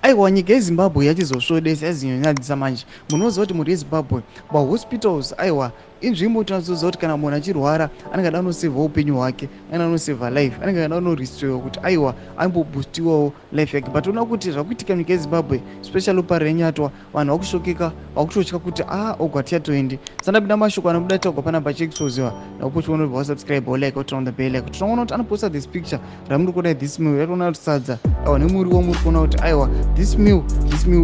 Aiwa, nyika yeZimbabwe yachizosvodesa, yazinyanyadzisa manje. Munoziva kuti mhuri yeZimbabwe, mahospitals, aiwa, inzvimbo tinozoziva kuti kana munhu achirwara anenge ada anosevha upenyu hwake, anenge anosevha life, anenge ada anorestorewa kuti aiwa amboboostiwawo life yake. But ona kuti zvakuitika munyika yeZimbabwe, specially Parirenyatwa, vanhu vakushokeka, vakutotya kuti a ah, uko hatichatoendi. Sandapinda mashoko anobuda taugwa panapa cheexposiwa nakupochiona kuti wasubscribe, olike, oturn on the bell like. Tinoona kuti anoposta this picture ramuri kuona, this meal yatoona kuti sadza, aiwa, nemuriwo. Muri kuona kuti aiwa, this meal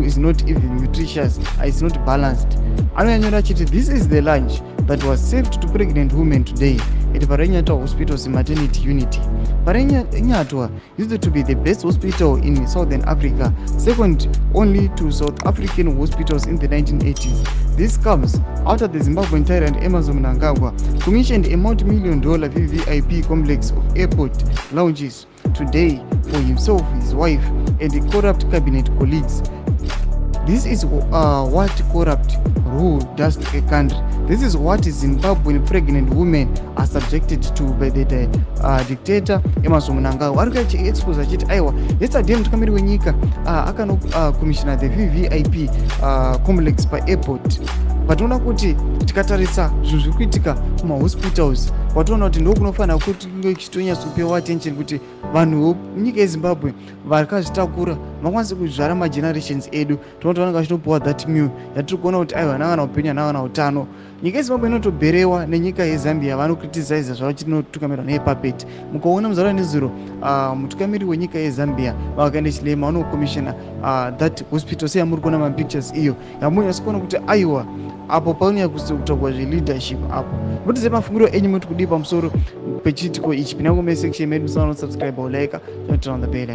is not even nutritious, it's not balanced. Anonyanyora achiti, "This is the lunch that was served to pregnant women today at Parirenyatwa Hospital's maternity unit." Parirenyatwa used to be the best hospital in Southern Africa, second only to South African hospitals in the 1980s. This comes after the Zimbabwean tyrant Emmerson Mnangagwa commissioned a multi-million dollar VVIP complex of airport lounges today for himself, his wife and the corrupt cabinet colleagues. This is what corrupt rule does to a country. This is what Zimbabwean pregnant women are subjected to by the dictator Emmerson Mnangagwa. Ari kuachiexpose achiti aiwa, yesterday mutungamiri wenyika akanokomishina the VVIP complex paairport. Patoona kuti tikatarisa zvinhu zviri kuitika kumahospitals, watoona kuti ndo kunofanira kuti kunge kuchitonyatsopiwa attention kuti vanhu venyika yeZimbabwe vakazvitakura vakwanise kuzvara magenerations edu. Tinoona vanenge vachitopiwa that meal yatiri kuona kuti aiwa, hana kana upenyu, hana kana utano. Nyika yeZimbabwe inotobherewa nenyika yeZambia. Vanocriticiza zvavo chinotungamirwa nepuppet. Mukaona muzara nezuro, mutungamiri wenyika yeZambia, VaHakainde Hichilema, vanokomishina that hospital seyamuri kuona mapictures iyo yamunyatso kuona kuti aiwa, apo paunonyanya kutaurwa zveleadership apo. Mutize mafungiro enyu, muti kudii pamusoro pechiitiko ichi? Pinda mucomment section medu, musaona subscribe, like, turn on the bell.